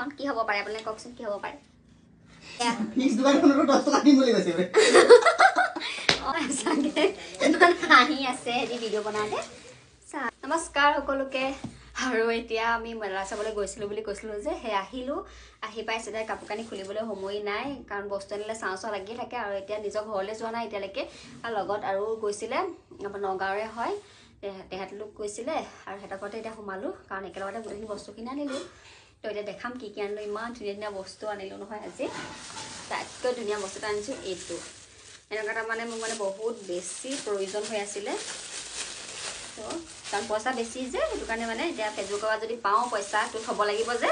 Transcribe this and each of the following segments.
এইখন কি হ'ব পাৰে আপোনালোকে কওকচোন, কি হ'ব পাৰে? ইমান হাঁহি আছে সিহঁতি ভিডিঅ' বনাওঁতে। নমস্কাৰ সকলোকে। আৰু এতিয়া আমি মেলা চাবলৈ গৈছিলোঁ বুলি কৈছিলোঁ যে, সেই আহিলোঁ, আহি পাই চিধাই কাপোৰ কানি খুলিবলৈ সময় নাই, কাৰণ বস্তু আনিলে চাওঁ চাওঁ লাগিয়ে থাকে। আৰু এতিয়া নিজৰ ঘৰলৈ যোৱা নাই এতিয়ালৈকে, আৰু লগত আৰু গৈছিলে আমাৰ নগাঁৱৰে হয়, তেহেঁতলোক গৈছিলে আৰু সিহঁতৰ ঘৰতে এতিয়া সোমালোঁ, কাৰণ একেলগতে গোটেইখিনি বস্তুখিনি আনিলোঁ। তো এতিয়া দেখাম কি কি আনিলোঁ। ইমান ধুনীয়া ধুনীয়া বস্তু আনিলোঁ নহয় আজি। তাতকৈ ধুনীয়া বস্তু এটা আনিছোঁ, এইটো এনেকুৱা এটা মানে মোক মানে বহুত বেছি প্ৰয়োজন হৈ আছিলে। তো কাৰণ পইচা বেছি যে, সেইটো কাৰণে মানে এতিয়া ফেচবুকৰ পৰা যদি পাওঁ পইচাটো থ'ব লাগিব যে,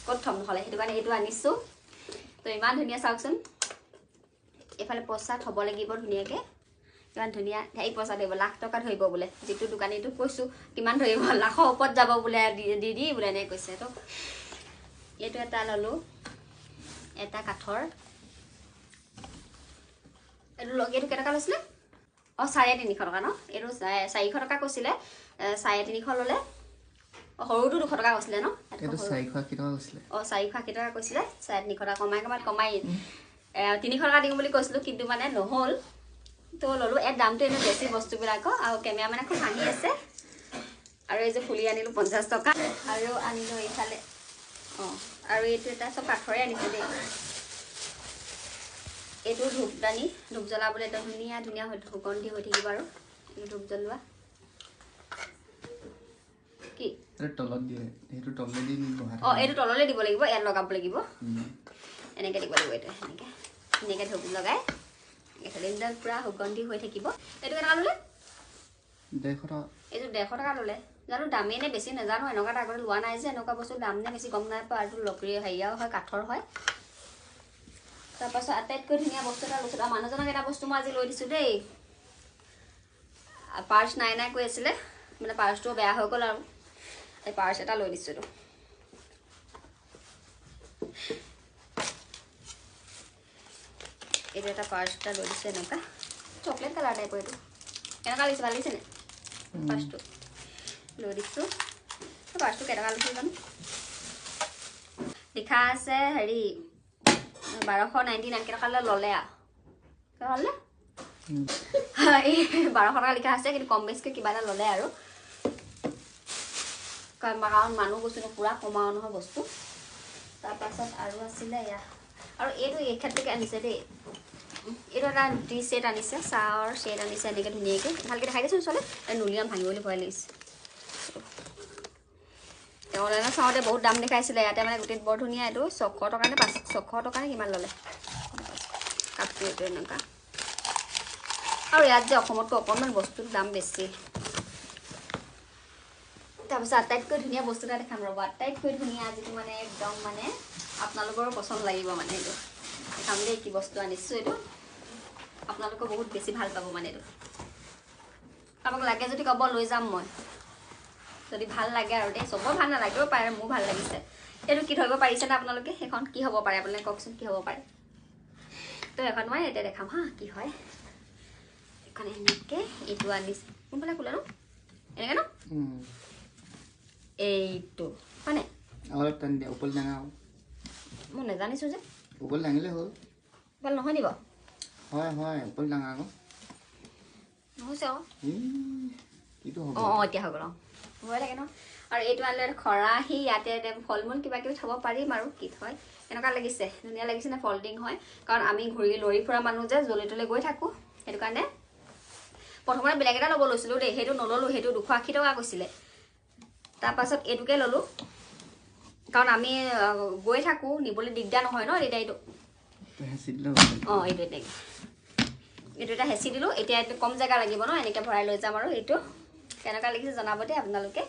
ক'ত থ'ম নহ'লে, সেইটো কাৰণে এইটো আনিছোঁ। তো ইমান ধুনীয়া চাওকচোন, এইফালে পইচা থ'ব লাগিব ধুনীয়াকৈ, ইমান ধুনীয়া। হেৰি পইচা ধৰিব, লাখ টকা ধৰিব বোলে, যিটো দোকানীটোক কৈছোঁ কিমান ধৰিব, লাখৰ ওপৰত যাব বোলে, দি দি বোলে এনেকৈ কৈছে। তো এইটো এটা ল'লোঁ, এটা কাঠৰ। এইটো এইটো কেইটকা লৈছিলে? অঁ, 350 টকা ন? এইটো 400 টকা কৈছিলে, 350 ল'লে। সৰুটো 200 টকা কৈছিলে ন? অঁ, 480 টকা কৈছিলে, 350 টকা কমাই কমাই কমাই 300 টকা দিম বুলি কৈছিলোঁ, কিন্তু মানে নহ'ল। তো ল'লোঁ। ইয়াত দামটো এনেই বেছি বস্তুবিলাকৰ। আৰু কেমেৰামেনে খুব হাঁহি আছে। আৰু এই যে ফুলি আনিলোঁ 50 টকা। আৰু আনিলোঁ এইফালে, অঁ, আৰু এইটো এটা চব কাঠৰে আনিছোঁ দেই। এইটো ধূপদানি, ধূপ জ্বলাবলৈ একদম ধুনীয়া ধুনীয়া সুগন্ধি হৈ থাকিব। আৰু এইটো ধূপ জ্বলোৱা কি অঁ, এইটো তললৈ দিব লাগিব, ইয়াত লগাব লাগিব, এনেকৈ দিব লাগিব। এইটো এনেকৈ ধুনীয়াকৈ ধূপ লগাই এনেকৈ পূৰা সুগন্ধি হৈ থাকিব। এইটো কেনেকুৱা ল'লে? 150 টকা। এইটো 150 টকা ল'লে। জানো দামেই নে বেছি নাজানো, এনেকুৱা এটা আগতে লোৱা নাই যে, এনেকুৱা বস্তু দাম নে বেছি গম নাই পোৱা। আৰু লকৰি হেৰিয়াও হয়, কাঠৰ হয়। তাৰপাছত আটাইতকৈ ধুনীয়া বস্তু এটা লৈছোঁ। আৰু মানুহজনক এটা বস্তু মই আজি লৈ দিছোঁ দেই। পাৰ্চ নাই নাই কৈ আছিলে, মানে পাৰ্চটো বেয়া হৈ গ'ল, আৰু এই পাৰ্চ এটা লৈ দিছোঁ। এইটো এইটো এটা পাৰ্চ এটা লৈ দিছোঁ, এনেকুৱা চকলেট কালাৰ টাইপৰ। এইটো কেনেকুৱা লাগিছে, ভাল লাগিছেনে? পাৰ্চটো লৈ দিছোঁ। পাৰ্চটো কেইটকা লৈছোঁ জানো? লিখা আছে হেৰি 1299 কেইটকা ল'লে আৰু ল'লে এই 1200 টকা লিখা আছে, কিন্তু কম বেছিকৈ কিবা এটা ল'লে আৰু। কাৰণ মানুহ গৈছোঁ পূৰা কমাও নহয় বস্তু। তাৰপাছত আৰু আছিলে এয়া, আৰু এইটো এই ক্ষেত্ৰকে আনিছে দেই। এইটো এটা টি ছেট আনিছে, চাহৰ ছেট আনিছে, এনেকৈ ধুনীয়াকৈ। ভালকৈ দেখাই দিছোন চলে, নুলিয়াম ভাঙিবলৈ ভয় লাগিছে। অনলাইনত চাওঁতে বহুত দাম দেখাইছিলে, ইয়াতে মানে গোটেই বৰ ধুনীয়া। এইটো 600 টকা নে 600 টকা নে কিমান ল'লে কাপটো, এইটো এনেকুৱা। আৰু ইয়াত যে অসমতকৈ অকণমান বস্তুৰ দাম বেছি। তাৰপিছত আটাইতকৈ ধুনীয়া বস্তু এটা দেখাম ৰ'ব, আটাইতকৈ ধুনীয়া যিটো মানে একদম মানে আপোনালোকৰো পচন্দ লাগিব মানে, এইটো দেখাম দেই কি বস্তু আনিছোঁ। এইটো আপোনালোকেও বহুত বেছি ভাল পাব মানে। এইটো কাৰোবাক লাগে যদি ক'ব, লৈ যাম মই, যদি ভাল লাগে আৰু দেই। চবৰ ভাল নালাগিব পাৰে, মোৰ ভাল লাগিছে। এইটো কি ধৰিব পাৰিছেনে আপোনালোকে? সেইখন কি হ'ব পাৰে আপোনালোকে কওকচোন, কি হ'ব পাৰে? তো এখন মই এতিয়া দেখাম হা কি হয়। এখন এনেকৈ এইটো আনিছে, কোনফালে খোলে ন? এনেকৈ ন এইটো হয়নে? মই নাজানিছোঁ যে ভাল নহয় নি বাৰু? নহৈছে আকৌ। অঁ অঁ, এতিয়া হৈ গ'ল। অঁ, ভয় লাগে ন। আৰু এইটো আনিলে খৰাহী, ইয়াতে ফল মূল কিবা কিবি থ'ব পাৰিম আৰু। কি হয়, কেনেকুৱা লাগিছে? ধুনীয়া লাগিছে নে? ফল্ডিং হয়, কাৰণ আমি ঘূৰি লৰি ফুৰা মানুহ যে, য'লে ত'লে গৈ থাকোঁ, সেইটো কাৰণে প্ৰথমতে বেলেগ এটা ল'ব লৈছিলোঁ দেই, সেইটো নল'লোঁ। সেইটো 280 টকা কৈছিলে, তাৰপাছত এইটোকে ল'লোঁ, কাৰণ আমি গৈ থাকোঁ, নিবলৈ দিগদাৰ নহয় ন তেতিয়া। এইটো অঁ, এইটো এনেকৈ এইটো এটা হেঁচি দিলোঁ। এতিয়া এইটো কম জেগা লাগিব ন, এনেকৈ ভৰাই লৈ যাম। আৰু এইটো কেনেকুৱা লাগিছে জনাব দেই আপোনালোকে।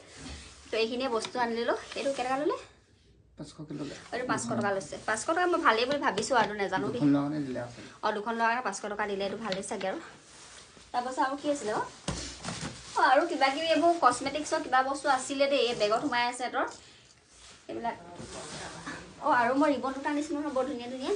তো এইখিনিয়ে বস্তু আনিলোঁ। এইটো কেনেকুৱা ল'লে? এইটো 500 টকা লৈছে। 500 টকা মই ভালেই বুলি ভাবিছোঁ আৰু, নাজানো দেই। অঁ, দুখন লোৱাৰ কাৰণে 500 টকা দিলে, এইটো ভালেই চাগে। আৰু তাৰপাছত আৰু কি আছিলে? অঁ অঁ, আৰু কিবা কিবি এইবোৰ কচমেটিক্সৰ কিবা বস্তু আছিলে দেই, এই বেগত সোমাই আছে সিহঁতৰ এইবিলাক। অঁ, আৰু মই ৰিবন দুটা আনিছিলোঁ নহয়, বৰ ধুনীয়া ধুনীয়া।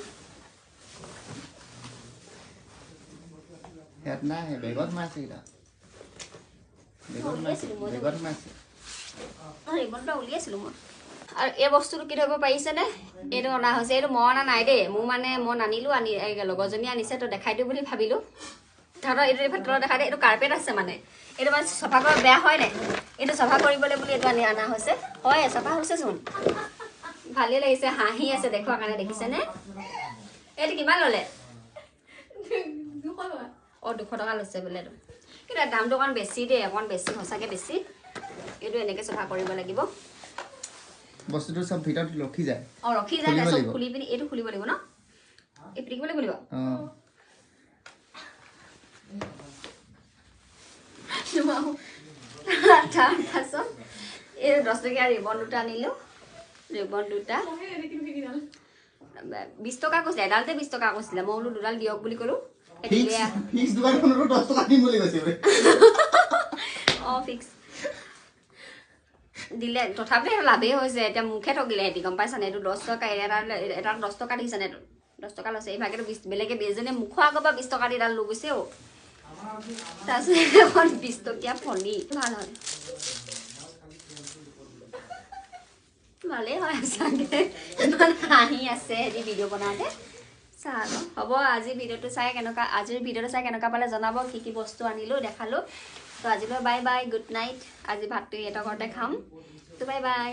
ৰিবন দুটা উলিয়াইছিলোঁ মই। আৰু এই বস্তুটো কি ধৰিব পাৰিছেনে? এইটো অনা হৈছে, এইটো মই অনা নাই দেই, মোৰ মানে মই নানিলোঁ, আনি লগৰজনীয়ে আনিছে, তো দেখাই দিওঁ বুলি ভাবিলোঁ। তহঁতৰ এইটো এইফালে তলত দেখাই দে, এইটো কাৰ্পেট আছে মানে, এইটো মানে চফা কৰা বেয়া হয় নাই, এইটো চফা কৰিবলৈ বুলি এইটো আনি অনা হৈছে। হয়, চফা হৈছেচোন, ভালেই লাগিছে, হাঁহি আছে দেখুৱাৰ কাৰণে, দেখিছেনে? এইটো কিমান ল'লে? অঁ, 200 টকা লৈছে বোলে এইটো, কিন্তু দামটো অকণ বেছি দেই, অকণ বেছি, সঁচাকৈ বেছি। এইটো এনেকৈ চফা কৰিব লাগিব। বস্তুটো চব ভিতৰত ৰখি যায়। অঁ, ৰখি যায়, চব খুলি পিনি এইটো খুলিব লাগিব ন, এই পিটিকিবলৈ খুলিব। তাৰপাছত এই 10 টকীয়া ৰিবন দুটা আনিলোঁ, ৰিবন দুটা 20 টকা কৈছিলে, এডালতে 20 টকা কৈছিলে, মই বোলো দুডাল দিয়ক বুলি ক'লোঁ। অঁ, ফিক্স দিলে, তথাপিও সেইটো লাভেই হৈছে। এতিয়া মোকহে ঠগিলে সিহঁতি, গম পাইছানে? এইটো 10 টকা, এটা 10 টকা দেখিছানে? এইটো 10 টকা লৈছে, এইভাগেতো 20, বেলেগে এজনীয়ে মুখৰ আগৰ পৰা 20 টকা দি এডাল লৈ গৈছে। অ', তাৰপিছত এখন 20 টকীয়া ফণি, ভাল হয়, ভালেই হয় সঁচাকৈ। ইমান হাঁহি আছে সিহঁতি ভিডিঅ' বনাওঁতে। চা আকৌ, হ'ব, আজি ভিডিঅ'টো চাই কেনেকুৱা, আজিৰ ভিডিঅ'টো চাই কেনেকুৱা পালে জনাব, কি কি বস্তু আনিলোঁ দেখালোঁ। তো আজিলৈ বাই বাই, গুড নাইট। আজি ভাতটো ইহঁতৰ ঘৰতে খাম। তো বাই বাই।